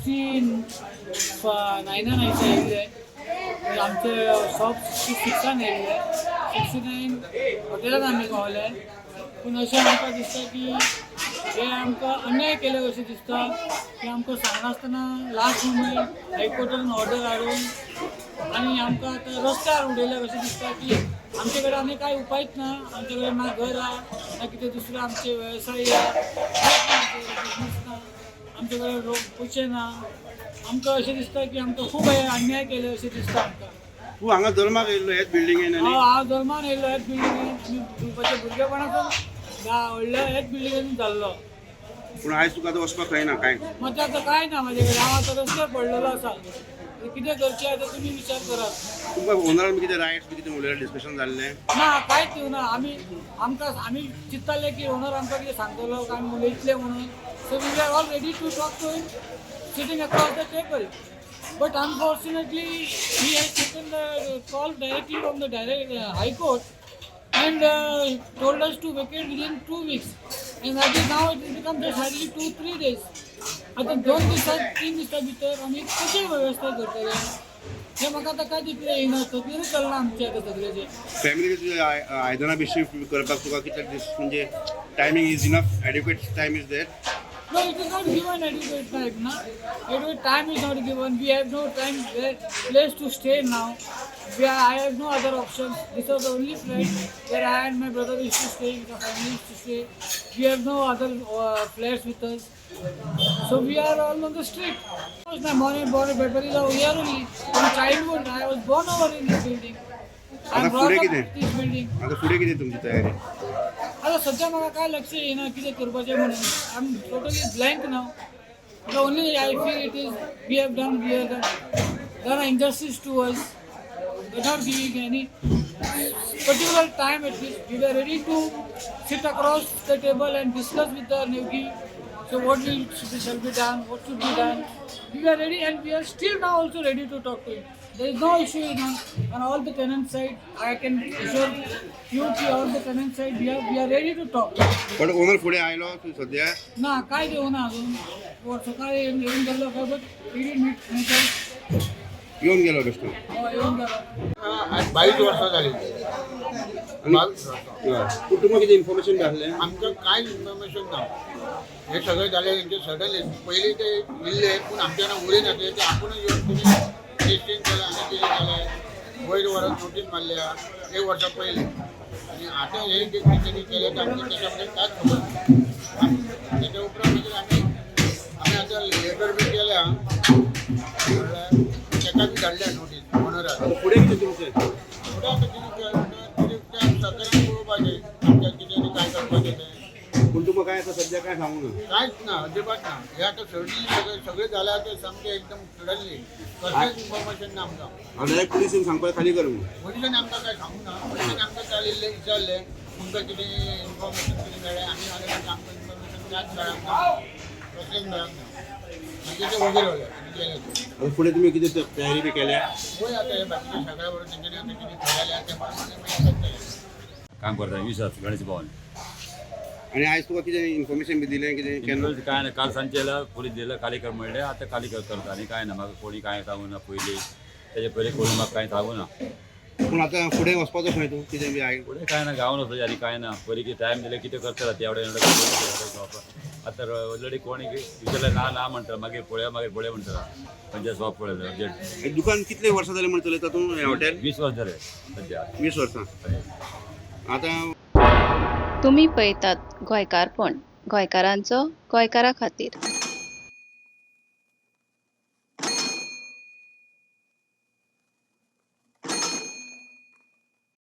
69 नायनान आयिल्ले. आमचे शॉप 66 सिक्सान येयल्ले, 69 हॉटेलान आमी पावले. पूण अशें आमकां दिसता की हे आमकां अन्याय केले अशें दिसता की आमकां सांगनासतना लास्ट मुमेंट हायकोर्टान ऑर्डर हाडून आनी आमकां आतां रस्त्यार उडयले अशें दिसता की आमचे कडेन आनी कांय उपायच ना. आमचे कडेन ना घर आहा, ना कितें दुसरो आमचे वेवसाय आहा, बिजनेस ना, आमचे कडेन पयशे ना. आमकां अशें दिसता की आमकां खूब हे अन्याय केले अशें दिसता आमकां. तूं हांगा जल्माक येयल्लो हेच बिल्डिंगेन आनी हांव हांव जल्मान येयल्लो ह्याच बिल्डिंगेन. आमी भुरगेपणासून व्हडल्या ह्याच बिल्डिंगेन जाल्लो. पूण आयज तुका आतां वचपाक खंय ना कांय? मग आतां कांय ना म्हाजे कडेन. हांव आतां रस्त्यार पडलेलो आसा. कितें करचें आतां तुमी विचार करात. तुमकां ओनरान बी कितें रायट्स बी कितें उलयलें, डिस्कशन जाल्लें? ना, कांयच दिवना. आमी आमकां आमी चिंत्ताले की ओनर आमकां कितें सांगतलो काय उलयतले म्हणून. So we are all ready to talk to him sitting across the table, but unfortunately he has taken the call directly from the direct High Court and told us to vacate within 2 weeks, and that is now it has become just hardly 2-3 days. आता 2 दिसां, 3 दिसां भितर आमी कशी वेवस्था करतले हे म्हाका आतां काय तितलें येना, तकलीरूच चलना आमचें आतां सगळेचें. फॅमिली तुजे आयदनां बी शिफ्ट करपाक तुका कितले दीस, म्हणजे timing is enough, adequate time is there? No, it is not given adequate time, na? Adequate time is not given. We have no time, where, place to stay now. I have no other options. This was the only flat where I and my brother used to stay, with the family used to stay. We have no other flats with us. So we are all on the street. My born and born and is over here only. From childhood, I was born over in this building. I आता am brought फुडें up कितें? in this building. आतां फुडें कितें तुमची तयारी? आता सध्या म्हाका काय लक्ष येना कितें करपाचें म्हणून. I am totally blank now. The only I feel it is we have done injustice to us. They not giving any particular time at least. We were ready to sit across the table and discuss with the Nevgi. So what will shall be done, what should be done. We are ready and we are still now also ready to talk to him. There is no issue in on all the tenant side. I can assure you ki all the tenant side we are ready to talk. पण owner फुडें आयलो तूं सद्या? ना, काय देऊ ना अजून. वर सकाळी येऊन येऊन गेलो काय, बट मीट. येवन गेलो बेश्टो? येऊन गेलो. आज 22 वर्सां जाली. आनी 22 वर्सां. हय, पूण तुमकां कितें इन्फॉर्मेशन बी आसलें? आमकां कांयच इन्फॉर्मेशन ना. हे सगळें जालें तेंचे सडनली. पयलीं ते इल्ले, पूण आमच्या उलयनासले. ते आपूणच येवन तुमी टेस्टींग केलें आनी कितें केलें, वयर व्हरोन नोटीस मारल्या एक वर्सा पयलीं. आनी आतां हे जे तेंच्यांनी केलें तें आमकां तेच्या बद्दल कांयच खबर ना. आनी तेच्या उपरांत मागीर आमी आतां लेटर बी केल्या, म्हणल्यार तेका बी धाडल्या नोटीस ओनराक. आतां फुडें कितें तुमचें? फुडें आतां कितें कितें त्या सरकारान पळोवपाचें आमच्या कितें आनी काय करपाचें तें. पूण तुमकां काय आतां सद्या काय सांगू ना? कांयच ना, अजिबात ना. हे आतां सडनली सगळें सगळें जाल्यार ते सामकें एकदम सडनली, कसलेंच इन्फॉर्मेशन ना आमकां. हांव डायरेक्ट पुलिसीन सांगपाक खाली कर म्हणून. पोलिसांनी आमकां काय सांगू ना. पोलिसांनी आमकां काल इल्लें विचारलें, तुमकां कितें इन्फॉर्मेशन कितें मेळ्ळें? आमी सांगलें, आमकां इन्फॉर्मेशन कांयच मेळोंक ना, कसलेंच मेळोंक ना. मागीर ते वगैरे रावले आनी गेले ते. आतां फुडें तुमी कितें तयारी बी केल्या? पळय, आतां हे बाकीचे सगळ्या बरोबर तेंच्यांनी आतां कितें थारायलें तें प्रमाणे मागीर करतले. काम करता 20 वर्स गणेश भवन. आनी आयज तुका कितें इन्फॉर्मेशन बी दिलें कितें केन्ना? काय ना, काल सांजचे येयला, पुलीस दिलं खाली कर म्हणलें. आतां खाली कर करता आनी काय ना. म्हाका कोणी कांय सांगू ना पयलीं, तेजे पयलीं कोणी म्हाका कांय सांगू ना. पूण आतां फुडें वचपाचो खंय तूं कितें बी I? फुडें काय ना, गांवान वचपाचें आनी काय ना. पयलीं कितें टायम दिले, कितें करतले ते एवढे एवढे. आतां ऑलरेडी कोणी विचारलें, ना ना म्हणटा. मागीर पळोवया, मागीर पळोवया म्हणटा. खंयचें शॉप पळयलें अर्जंट. हे दुकान कितले वर्सां जालें म्हण चलयता तूं हें हॉटेल? 20 वर्स जालें सद्या. 20 वर्सां आतां. तुमी पळयतात गोंयकारपण, गोंयकारांचो गोंयकारा खातीर.